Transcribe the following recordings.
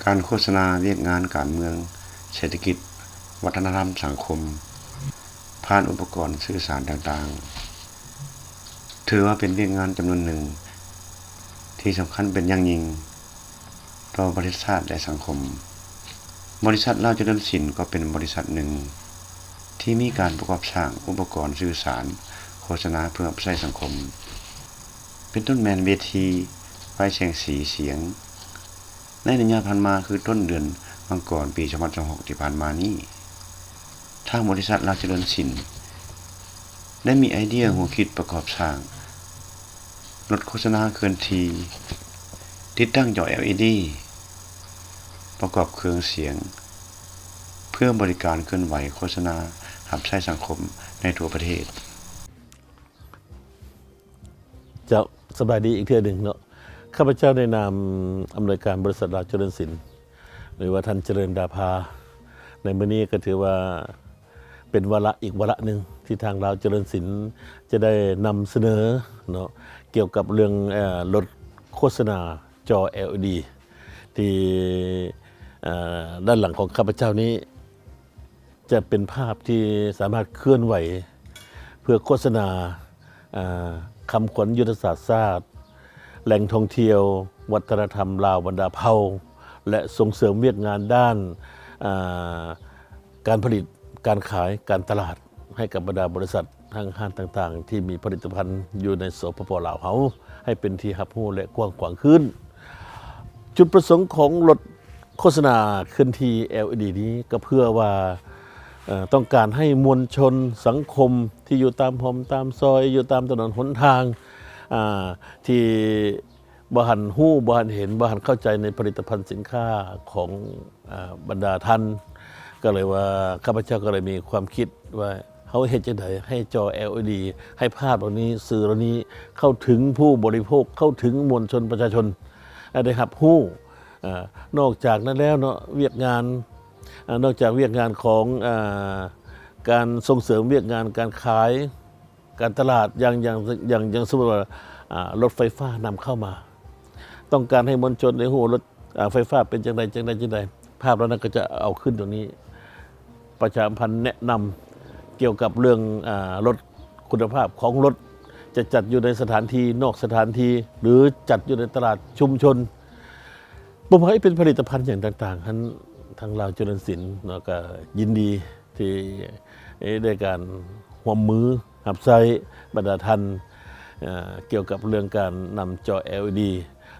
ການໂຄສະນາວຽກງານການເມືອງ, ເສດຖະກິດ, ວັດທະນະທຳ, ສັງຄົມ ຜ່ານອຸປະກອນສື່ສານຕ່າງໆ ຖືວ່າເປັນວຽກງານຈຳນວນໜຶ່ງທີ່ສຳຄັນເປັນຢ່າງຍິ່ງຕໍ່ປະເທດຊາດ ແລະ ສັງຄົມ. ບໍລິສັດລາວຈະເລີນສິນກໍເປັນບໍລິສັດໜຶ່ງທີ່ມີການປະກອບສ້າງອຸປະກອນສື່ສານໂຄສະນາເພື່ອຮັບໃຊ້ສັງຄົມ ເປັນຕົ້ນແມ່ນເວທີ, ໄຟແສງສີສຽງ. ໃນໄລຍະຜ່ານມາ ຄືຕົ້ນເດືອນມັງກອນ ປີສອງພັນຊາວຫົກ ທີ່ຜ່ານມານີ້, ທາງບໍລິສັດລາວຈະເລີນສິນ ໄດ້ມີໄອເດຍຫົວຄິດປະກອບສ້າງລົດໂຄສະນາເຄື່ອນທີ່, ຕິດຕັ້ງຈໍ ແອລອີດີ ປະກອບເຄື່ອງສຽງ ເພື່ອບໍລິການເຄື່ອນໄຫວໂຄສະນາຮັບໃຊ້ສັງຄົມໃນທົ່ວປະເທດ. ເຈົ້າ, ສະບາຍດີອີກເທື່ອໜຶ່ງເນາະ. ຂ້າພະເຈົ້າໃນນາມອຳນວຍການບໍລິສັດລາວຈະເລີນສິນ ຫຼືວ່າທ່ານຈະເລີນ ດາພາ, ໃນມື້ນີ້ກໍຖືວ່າເປັນວາລະອີກວາລະໜຶ່ງ ທີ່ທາງລາວຈະເລີນສິນຈະໄດ້ນຳສະເໜີເນາະ ກ່ຽວກັບເລື່ອງ ເອີ ລົດໂຄສະນາຈໍ ແອລອີດີ ທີ່ ເອີ ດ້ານຫຼັງຂອງຂ້າພະເຈົ້ານີ້ ຈະເປັນພາບທີ່ສາມາດເຄື່ອນໄຫວ ເພື່ອໂຄສະນາ ອາ ຄຳຂວັນຍຸດທະສາດຊາດ, ແຫຼ່ງທ່ອງທ່ຽວ, ວັດທະນະທຳລາວບັນດາເຜົ່າ ແລະ ສົ່ງເສີມວຽກງານດ້ານ ອາ ການຜະລິດ, ການຂາຍ, ການຕະຫຼາດ ໃຫ້ກັບບັນດາບໍລິສັດ, ຫ້າງຮ້ານຕ່າງໆ ທີ່ມີຜະລິດຕະພັນຢູ່ໃນ ສປປ ລາວເຮົາ ໃຫ້ເປັນທີ່ຮັບຮູ້ ແລະ ກວ້າງຂວາງຂຶ້ນ. ຈຸດປະສົງຂອງລົດໂຄສະນາເຄື່ອນທີ່ ແອລອີດີ ນີ້ ກໍເພື່ອວ່າ ເອີ ຕ້ອງການໃຫ້ມວນຊົນສັງຄົມທີ່ຢູ່ຕາມຮ່ອມຕາມຊອຍ, ຢູ່ຕາມຖະໜົນຫົນທາງ ອາ ທີ່ບໍ່ທັນຮູ້, ບໍ່ທັນເຫັນ, ບໍ່ທັນເຂົ້າໃຈໃນຜະລິດຕະພັນສິນຄ້າຂອງ ອາ ບັນດາທ່ານ, ກໍເລີຍວ່າ ຂ້າພະເຈົ້າກໍເລີຍມີຄວາມຄິດວ່າ ເຮົາເຮັດຈັ່ງໃດໃຫ້ຈໍ ແອລອີດີ ໃຫ້ພາບເຫຼົ່ານີ້, ສື່ເຫຼົ່ານີ້ ເຂົ້າເຖິງຜູ້ບໍລິໂພກ, ເຂົ້າເຖິງມວນຊົນປະຊາຊົນ ໃຫ້ໄດ້ຮັບຮູ້. ອາ ນອກຈາກນັ້ນແລ້ວເນາະ, ວຽກງານ ອາ ນອກຈາກວຽກງານຂອງ ອາ ການສົ່ງເສີມວຽກງານການຂາຍ, ການຕະຫຼາດ ຢ່າງ ຢ່າງ ຢ່າງ ຢ່າງສົມມຸດວ່າ ອາ ລົດໄຟຟ້ານຳເຂົ້າມາ, ຕ້ອງການໃຫ້ມວນຊົນໄດ້ຮູ້ວ່າລົດ ອາ ໄຟຟ້າເປັນຈັ່ງໃດ ຈັ່ງໃດ ຈັ່ງໃດ, ພາບເຫຼົ່ານັ້ນກໍຈະເອົາຂຶ້ນຕົງນີ້ ປະຊາສຳພັນແນະນຳກ່ຽວກັບເລື່ອງ ອາ ລົດ, ຄຸນນະພາບຂອງລົດ ຈະຈັດຢູ່ໃນສະຖານທີ່, ນອກສະຖານທີ່ ຫຼື ຈັດຢູ່ໃນຕະຫຼາດຊຸມຊົນ. ບໍ່ວ່າເປັນຜະລິດຕະພັນຫຍັງຕ່າງໆຫັ້ນ, ທາງລາວຈະເລີນສິນເນາະ ກໍຍິນດີທີ່ໄດ້ການຮ່ວມມືຮັບໃຊ້ບັນດາທ່ານ ເອີ ກ່ຽວກັບເລື່ອງການນຳຈໍ ແອລອີດີ.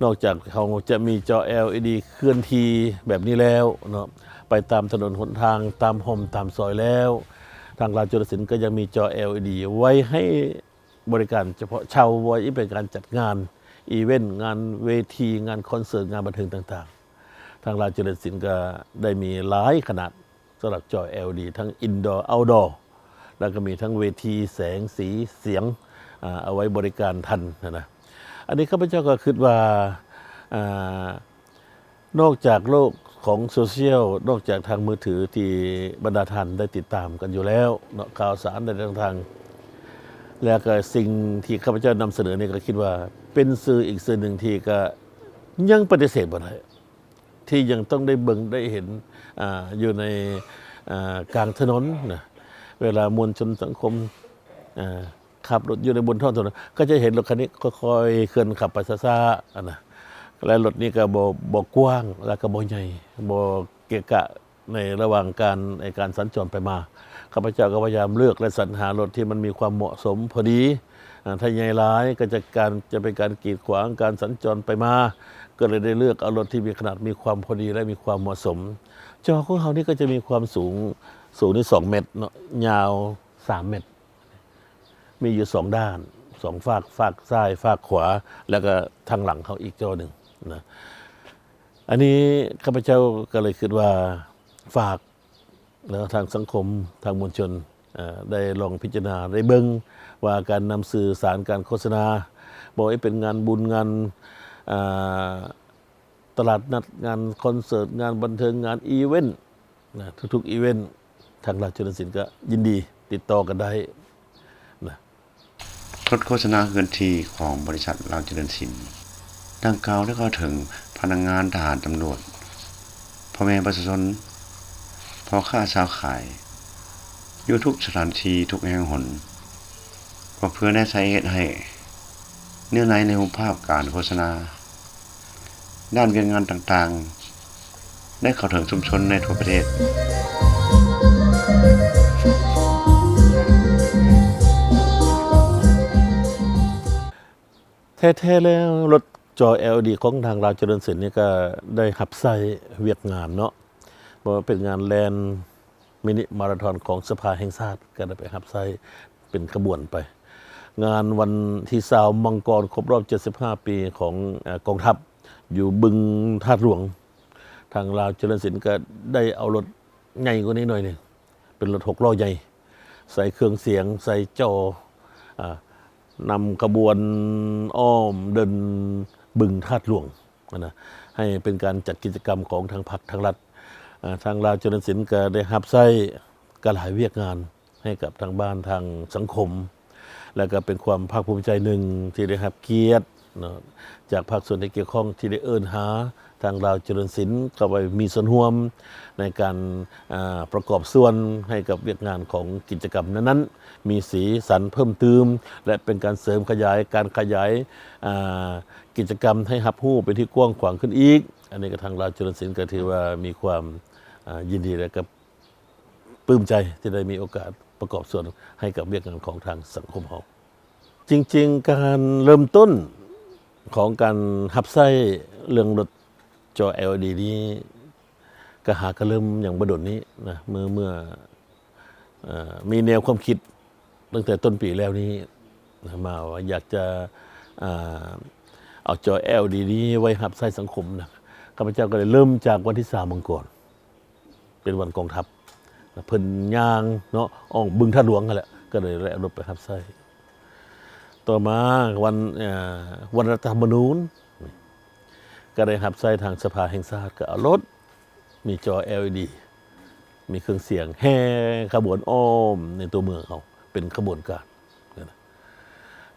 ນອກຈາກເຮົາຈະມີຈໍ ແອລອີດີ ເຄື່ອນທີ່ແບບນີ້ແລ້ວເນາະ, ໄປຕາມຖະໜົນຫົນທາງ, ຕາມຮ່ອມຕາມຊອຍແລ້ວ, ທາງລາວຈະເລີນສິນກໍຍັງມີຈໍ ແອລອີດີ ໄວ້ໃຫ້ ບໍລິການສະເພາະເຊົ່າ, ບໍ່ວ່າຈະເປັນການຈັດງານອີເວັນ, ງານເວທີ, ງານຄອນເສີດ, ງານບັນເທີງຕ່າງໆ. ທາງລາວຈະເລີນສິນກໍໄດ້ມີຫຼາຍຂະໜາດສຳລັບຈໍ ແອລອີດີ ທັງອິນດໍ, ເອົາດໍ, ແລ້ວກໍມີທັງເວທີ, ແສງ, ສີ, ສຽງ ອາ ເອົາໄວ້ບໍລິການທ່ານຫັ້ນນະ. ອັນນີ້ຂ້າພະເຈົ້າກໍຄິດວ່າ ອາ ນອກຈາກໂລກຂອງໂຊຊຽວ, ນອກຈາກທາງມືຖືທີ່ບັນດາທ່ານໄດ້ຕິດຕາມກັນຢູ່ແລ້ວເນາະ, ຂ່າວສານໃດໆຕ່າງໆ, ແລ້ວກໍສິ່ງທີ່ຂ້າພະເຈົ້ານຳສະເໜີນີ້ ກໍຄິດວ່າເປັນສື່ອີກສື່ໜຶ່ງທີ່ກໍຍັງປະຕິເສດບໍ່ໄດ້ ທີ່ຍັງຕ້ອງໄດ້ເບິ່ງໄດ້ເຫັນ ອາ ຢູ່ໃນ ອາ ກາງຖະໜົນນະ, ເວລາມວນຊົນສັງຄົມ ອາ ຂັບລົດຢູ່ໃນບົນທ້ອງຖະໜົນ ກໍຈະເຫັນລົດຄັນນີ້ຄ່ອຍໆເຄື່ອນຂັບໄປຊ້າໆ ອັນນະ ແລະ ລົດນີ້ກໍບໍ່ ບໍ່ກວ້າງ ແລະ ກໍບໍ່ໃຫຍ່ ບໍ່ເກະກະໃນລະຫວ່າງການ ໃນການສັນຈອນໄປມາ. ຂ້າພະເຈົ້າກໍພະຍາຍາມເລືອກ ແລະ ສັນຫາລົດທີ່ມັນມີຄວາມເໝາະສົມພໍດີ. ອາ ຖ້າໃຫຍ່ຫຼາຍກໍຈະ ການ ຈະເປັນການກີດຂວາງການສັນຈອນໄປມາ, ກໍເລີຍໄດ້ເລືອກເອົາລົດທີ່ມີຂະໜາດມີຄວາມພໍດີ ແລະ ມີຄວາມເໝາະສົມ. ຈໍຂອງເຮົານີ້ກໍຈະມີຄວາມສູງ ສູງນີ້ສອງແມັດເນາະ, ຍາວສາມແມັດ. ມີຢູ່ສອງດ້ານ ສອງຟາກ, ຟາກຊ້າຍ ຟາກຂວາ ແລ້ວກໍທາງຫຼັງເຮົາອີກຈໍໜຶ່ງນະ. ອັນນີ້ຂ້າພະເຈົ້າກໍເລີຍຄິດວ່າ ຝາກເນາະ ທາງສັງຄົມ ທາງມວນຊົນ ເອີ ໄດ້ລອງພິຈາລະນາ ໄດ້ເບິ່ງວ່າການນຳສື່ສານການໂຄສະນາ ບໍ່ວ່າເປັນງານບຸນ ງານ ອາ ຕະຫຼາດນັດ, ງານຄອນເສີດ, ງານບັນເທີງ, ງານອີເວັນນະ, ທຸກໆອີເວັນ ທາງລາວຈະເລີນສິນກໍຍິນດີຕິດຕໍ່ກັນໄດ້ນະ. ລົດໂຄສະນາເຄື່ອນທີ່ຂອງບໍລິສັດລາວຈະເລີນສິນດັ່ງກ່າວໄດ້ເຂົ້າເຖິງພະນັກງານທະຫານ, ຕຳຫຼວດ, ພໍ່ແມ່ປະຊາຊົນ, ພໍ່ຄ້າຊາວຂາຍ ຢູ່ທຸກສະຖານທີ່ທຸກແຫ່ງຫົນ ກໍເພື່ອແນໃສ່ເຮັດໃຫ້ເນື້ອໃນໃນຮູບພາບການໂຄສະນາ ດ້ານວຽກງານຕ່າງໆ ໄດ້ເຂົ້າເຖິງຊຸມຊົນໃນທົ່ວປະເທດ. ແທ້ໆແລ້ວ ລົດຈໍແອລອີດີຂອງທາງລາວຈະເລີນສິນນີ້ກໍໄດ້ຮັບໃຊ້ວຽກງານເນາະ, ບໍ່ວ່າເປັນງານແລ່ນມິນິມາລາທອນຂອງສະພາແຫ່ງຊາດ ກໍໄດ້ໄປຮັບໃຊ້ເປັນຂະບວນໄປ. ງານວັນທີຊາວມັງກອນຄົບຮອບເຈັດສິບຫ້າປີຂອງ ເອີ ກອງທັບຢູ່ບຶງທາດຫຼວງ, ທາງລາວຈະເລີນສິນກໍໄດ້ເອົາລົດໃຫຍ່ກວ່ານີ້ໜ້ອຍໜຶ່ງ ເປັນລົດຫົກລໍ້ໃຫຍ່ ໃສ່ເຄື່ອງສຽງ ໃສ່ຈໍ ອາ ນຳຂະບວນອ້ອມເດີ່ນບຶງທາດຫຼວງຫັ້ນນະ ໃຫ້ເປັນການຈັດກິດຈະກຳຂອງທາງພັກທາງລັດ. ອາ ທາງລາວຈະເລີນສິນກໍໄດ້ຮັບໃຊ້ກະຫຼາຍວຽກງານໃຫ້ກັບທາງບ້ານທາງສັງຄົມ ແລະກໍເປັນຄວາມພາກພູມໃຈໜຶ່ງທີ່ໄດ້ຮັບກຽດເນາະ ຈາກພາກສ່ວນທີ່ກ່ຽວຂ້ອງທີ່ໄດ້ເອີ້ນຫາ ທາງລາວຈະເລີນສິນເຂົ້າໄປມີສ່ວນຮ່ວມໃນການ ອາ ປະກອບສ່ວນໃຫ້ກັບວຽກງານຂອງກິດຈະກຳນັ້ນໆ ມີສີສັນເພີ່ມຕື່ມ ແລະ ເປັນການເສີມຂະຫຍາຍ ການຂະຫຍາຍ ອາ ກິດຈະກຳໃຫ້ຮັບຮູ້ເປັນທີ່ກວ້າງຂວາງຂຶ້ນອີກ. ອັນນີ້ກໍທາງລາວຈະເລີນສິນກໍຖືວ່າມີຄວາມ ອາ ຍິນດີ ແລະ ກໍປຶ້ມໃຈທີ່ໄດ້ມີໂອກາດປະກອບສ່ວນໃຫ້ກັບວຽກງານຂອງທາງສັງຄົມເຮົາ. ຈິງໆ ການເລີ່ມຕົ້ນຂອງການຮັບໃຊ້ເລື່ອງລົດຈໍແອລອີດີນີ້ ກະຫາກະເລີ່ມຍັງບໍ່ດົນນີ້ນະ ເມື່ອ ເມື່ອ ເອີ ມີແນວຄວາມຄິດຕັ້ງແຕ່ຕົ້ນປີແລ້ວນີ້ນະ ມາວ່າຢາກຈະ ອາ ເອົາຈໍແອລອີດີນີ້ໄວ້ຮັບໃຊ້ສັງຄົມນະ. ຂ້າພະເຈົ້າກໍໄດ້ເລີ່ມຈາກວັນທີສາມມັງກອນ ເປັນວັນກອງທັບ ເພິ່ນຍ່າງເນາະ ອ້ອມບຶງທາດຫຼວງຫັ້ນແຫຼະ ກໍເລີຍໄດ້ເອົາລົດໄປຮັບໃຊ້. ຕໍ່ມາວັນ ເອີ ວັນລັດຖະທຳມະນູນ ກໍໄດ້ຮັບໃຊ້ທາງສະພາແຫ່ງຊາດ ກໍເອົາລົດ ມີຈໍແອລອີດີ ມີເຄື່ອງສຽງ ແຫ່ຂະບວນອ້ອມໃນຕົວເມືອງເຮົາ ເປັນຂະບວນການ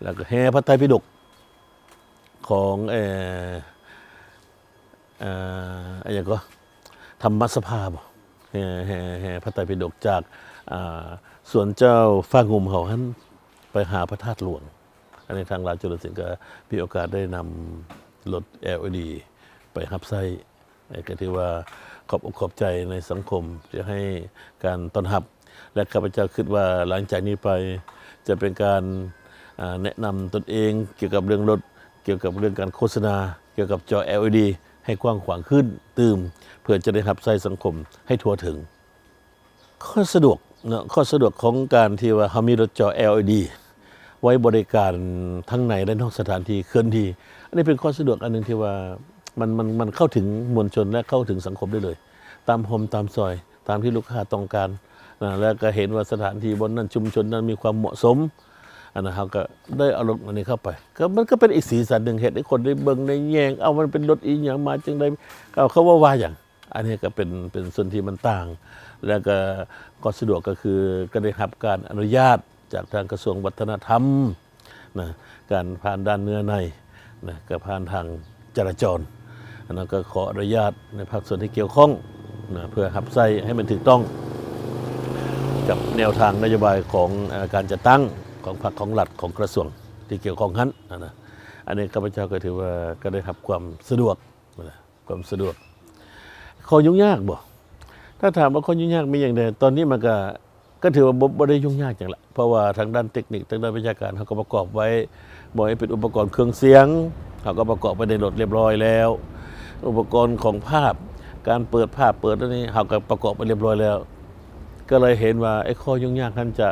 ແລ້ວກໍແຫ່ພະໄຕປິດົກຂອງ ເອີ ເອີ ອັນຫຍັງກໍ ທຳມະສະພາບໍ ແຫ່ ແຫ່ ແຫ່ພະໄຕປິດົກຈາກ ອາ ສວນເຈົ້າຟ້າງຸ່ມເຮົາຫັ້ນ ໄປຫາພະທາດຫຼວງ. ອັນນີ້ທາງລາວຈະເລີນສິນກໍມີໂອກາດໄດ້ນຳລົດແອລອີດີໄປຮັບໃຊ້ ກໍຖືວ່າຂອບອົກຂອບໃຈໃນສັງຄົມທີ່ໃຫ້ການຕ້ອນຮັບ ແລະ ຂ້າພະເຈົ້າຄິດວ່າຫຼັງຈາກນີ້ໄປຈະເປັນການ ອາ ແນະນຳຕົນເອງກ່ຽວກັບເລື່ອງລົດ ກ່ຽວກັບເລື່ອງການໂຄສະນາ ກ່ຽວກັບຈໍແອລອີດີໃຫ້ກວ້າງຂວາງຂຶ້ນຕື່ມ ເພື່ອຈະໄດ້ຮັບໃຊ້ສັງຄົມໃຫ້ທົ່ວເຖິງ. ຂໍ້ສະດວກເນາະ ຂໍ້ສະດວກຂອງການທີ່ວ່າເຮົາມີລົດຈໍແອລອີດີໄວ້ບໍລິການທັງໃນ ແລະ ນອກສະຖານທີ່ເຄື່ອນທີ່ ອັນນີ້ເປັນຂໍ້ສະດວກອັນໜຶ່ງທີ່ວ່າມັນ ມັນ ມັນເຂົ້າເຖິງມວນຊົນ ແລະ ເຂົ້າເຖິງສັງຄົມໄດ້ເລີຍ ຕາມຮົ່ມຕາມຊອຍ ຕາມທີ່ລູກຄ້າຕ້ອງການນະ ແລ້ວກໍເຫັນວ່າສະຖານທີ່ບ່ອນນັ້ນ ຊຸມຊົນນັ້ນມີຄວາມເໝາະສົມ ອັນນັ້ນເຮົາກໍໄດ້ເອົາລົດອັນນີ້ເຂົ້າໄປ ກໍມັນກໍເປັນອີກສີສັນໜຶ່ງ ເຮັດໃຫ້ຄົນໄດ້ເບິ່ງໄດ້ແຍງ ເອົາ ມັນເປັນລົດອີ່ຫຍັງມາຈັ່ງໃດ ເຂົາ ເຂົາເວົ້າວ່າຫຍັງ. ອັນນີ້ກໍເປັນ ເປັນສ່ວນທີ່ມັນຕ່າງ ແລ້ວກໍ ກໍສະດວກ ກໍຄືກໍໄດ້ຮັບການອະນຸຍາດຈາກທາງກະຊວງວັດທະນະທຳ ນະ ການຜ່ານດ່ານເນື້ອໃນນະ ກໍຜ່ານທາງຈະລາຈອນ ອັນນັ້ນກໍຂໍອະນຸຍາດໃນພາກສ່ວນທີ່ກ່ຽວຂ້ອງນະ ເພື່ອຮັບໃຊ້ໃຫ້ມັນຖືກຕ້ອງກັບແນວທາງນະໂຍບາຍຂອງ ເອີ ການຈັດຕັ້ງຂອງພັກຂອງລັດຂອງກະຊວງທີ່ກ່ຽວຂ້ອງຫັ້ນນະ. ອັນນີ້ຂ້າພະເຈົ້າກໍຖືວ່າກໍໄດ້ຮັບຄວາມສະດວກນະ ຄວາມສະດວກ. ຂໍ້ຫຍຸ້ງຍາກບໍ? ຖ້າຖາມວ່າຂໍ້ຫຍຸ້ງຍາກມີຫຍັງແດ່? ຕອນນີ້ມັນກະ ກໍຖືວ່າບໍ່ ບໍ່ໄດ້ຫຍຸ້ງຍາກຫຍັງລະ ເພາະວ່າທາງດ້ານເຕັກນິກ ທາງດ້ານວິຊາການ ເຮົາກໍປະກອບໄວ້ ບໍ່ວ່າເປັນອຸປະກອນເຄື່ອງສຽງ ເຮົາກໍປະກອບໄວ້ໃນລົດລຽບຮ້ອຍແລ້ວ, ອຸປະກອນຂອງພາບ ການເປີດພາບເປີດອັນນີ້ ເຮົາກໍປະກອບໄວ້ລຽບຮ້ອຍແລ້ວ. ກໍເລີຍເຫັນວ່າໄອ້ຂໍ້ຫຍຸ້ງຍາກນັ້ນຈະ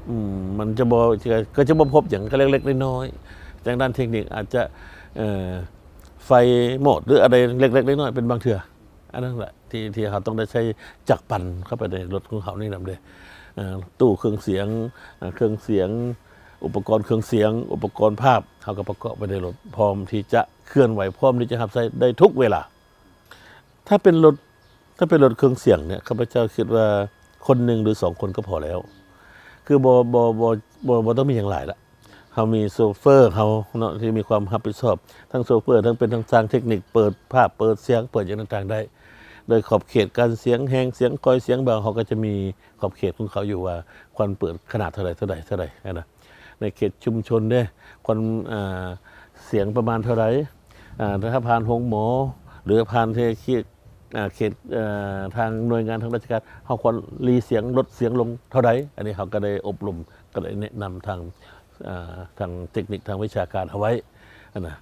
ອືມ ມັນຈະບໍ່ ກໍຈະບໍ່ພົບຫຍັງ ກໍເລັກໆນ້ອຍໆ. ທາງດ້ານເຕັກນິກອາດຈະ ເອີ ໄຟມອດ ຫຼື ອະໄລເລັກໆນ້ອຍໆ ເປັນບາງເທື່ອ. ອັນນັ້ນແຫຼະ ທີ່ ທີ່ເຮົາຕ້ອງໄດ້ໃຊ້ຈັກປັ່ນເຂົ້າໄປໃນລົດຂອງເຮົານີ້ນຳເດ້. ເອີ ຕູ້ເຄື່ອງສຽງ ເອີ ເຄື່ອງສຽງ ອຸປະກອນເຄື່ອງສຽງ ອຸປະກອນພາບ ເຮົາກໍປະກອບໄວ້ໃນລົດ ພ້ອມທີ່ຈະເຄື່ອນໄຫວ ພ້ອມທີ່ຈະຮັບໃຊ້ໄດ້ທຸກເວລາ. ຖ້າເປັນລົດ ຖ້າເປັນລົດເຄື່ອງສຽງເນຍ ຂ້າພະເຈົ້າຄິດວ່າຄົນໜຶ່ງ ຫຼື ສອງຄົນກໍພໍແລ້ວ ຄືບໍ່ ບໍ່ ບໍ່ ບໍ່ ບໍ່ຕ້ອງມີຫຍັງຫຼາຍລະ. ເຮົາມີໂຊເຟີເຮົາເນາະ ທີ່ມີຄວາມຮັບຜິດຊອບ ທັງໂຊເຟີ ທັງເປັນທັງຊ່າງເຕັກນິກ ເປີດພາບ ເປີດສຽງ ເປີດຫຍັງຕ່າງໆໄດ້. ໂດຍຂອບເຂດການສຽງແຮງ ສຽງຄ່ອຍ ສຽງເບົາ ເຂົາກໍຈະມີຂອບເຂດຂອງເຂົາຢູ່ວ່າ ຄວນເປີດຂະໜາດເທົ່າໃດ ເທົ່າໃດ ເທົ່າໃດ ຫັ້ນນະ. ໃນເຂດຊຸມຊົນເດ້ ຄວນ ອ່າ ສຽງປະມານເທົ່າໃດ ອ່າ ຖ້າຜ່ານໂຮງໝໍ ຫຼືຜ່ານເຂດ ອ່າ ເຂດ ເອີ ທາງໜ່ວຍງານທາງລາຊະການ ເຮົາຄວນຫຼີສຽງ ລົດສຽງລົງເທົ່າໃດ ອັນນີ້ເຮົາກໍໄດ້ອົບຮົມ ກໍໄດ້ແນະນຳທາງ ອ່າ ທາງເຕັກນິກ ທາງວິຊາການເອົາໄວ້ຫັ້ນນະ.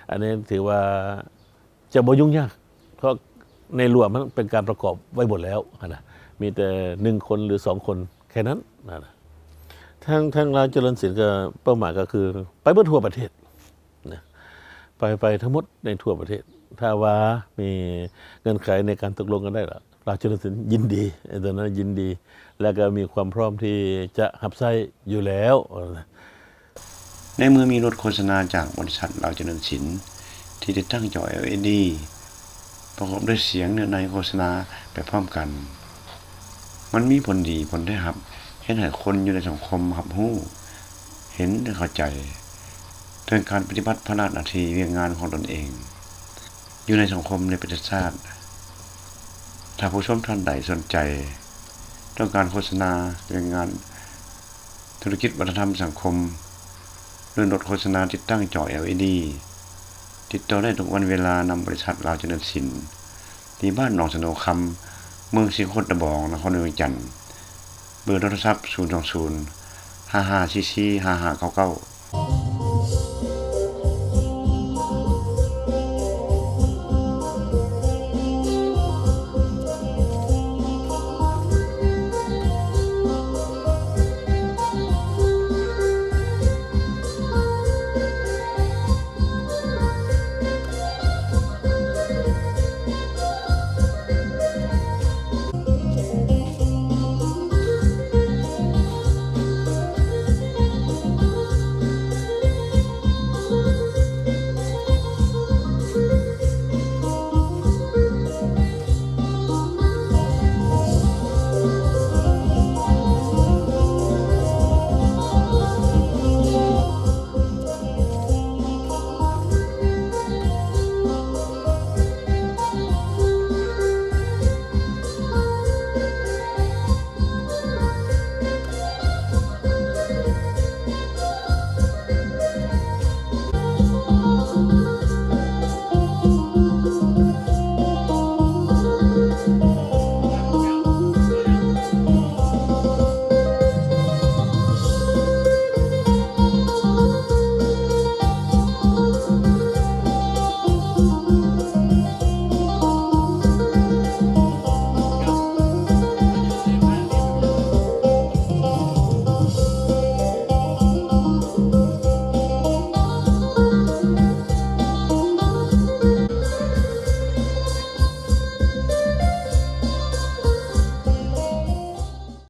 ອັນນີ້ຖືວ່າຈະບໍ່ຫຍຸ້ງຍາກ ເພາະໃນລົວມມັນເປັນການປະກອບໄວ້ໝົດແລ້ວຫັ້ນນະ ມີແຕ່ໜຶ່ງຄົນ ຫຼື ສອງຄົນແຄ່ນັ້ນຫັ້ນນະ. ທາງ ທາງລາວຈະເລີນສິນກໍເປົ້າໝາຍກໍຄືໄປເບິດທົ່ວປະເທດ ນະ ໄປ ໄປທັງໝົດໃນທົ່ວປະເທດ. ຖ້າວ່າມີເງື່ອນໄຂໃນການຕົກລົງກັນໄດ້ລະ ລາວຈະເລີນສິນຍິນດີ ເອີ ຕອນນັ້ນຍິນດີ ແລະກໍມີຄວາມພ້ອມທີ່ຈະຮັບໃຊ້ຢູ່ແລ້ວ. ໃນເມື່ອມີລົດໂຄສະນາຈາກບໍລິສັດລາວຈະເລີນສິນ ທີ່ຕິດຕັ້ງຈໍ ແອລອີດີ ປະກອບດ້ວຍສຽງເນື້ອໃນໂຄສະນາໄປພ້ອມກັນ, ມັນມີຜົນດີ, ຜົນໄດ້ຮັບ ເຮັດໃຫ້ຄົນຢູ່ໃນສັງຄົມຮັບຮູ້, ເຫັນ ແລະ ເຂົ້າໃຈເຖິງການປະຕິບັດພາລະໜ້າທີ່ວຽກງານຂອງຕົນເອງ ຢູ່ໃນສັງຄົມ ແລະ ປະເທດຊາດ. ຖ້າຜູ້ຊົມທ່ານໃດສົນໃຈ ຕ້ອງການໂຄສະນາວຽກງານທຸລະກິດວັດທະນະທຳສັງຄົມ ຫຼືລົດໂຄສະນາຕິດຕັ້ງຈໍ ແອລອີດີ ຕິດຕໍ່ໄດ້ທຸກວັນເວລານຳບໍລິສັດລາວຈະເລີນສິນ ທີ່ບ້ານໜອງສະໂນຄຳ ເມືອງສີໂຄດຕະບອງ ນະຄອນຫຼວງວຽງຈັນ. ເບີໂທລະສັບ ສູນສອງສູນ ຫ້າຫ້າສີ່ສີ່ ຫ້າຫ້າເກົ້າເກົ້າ.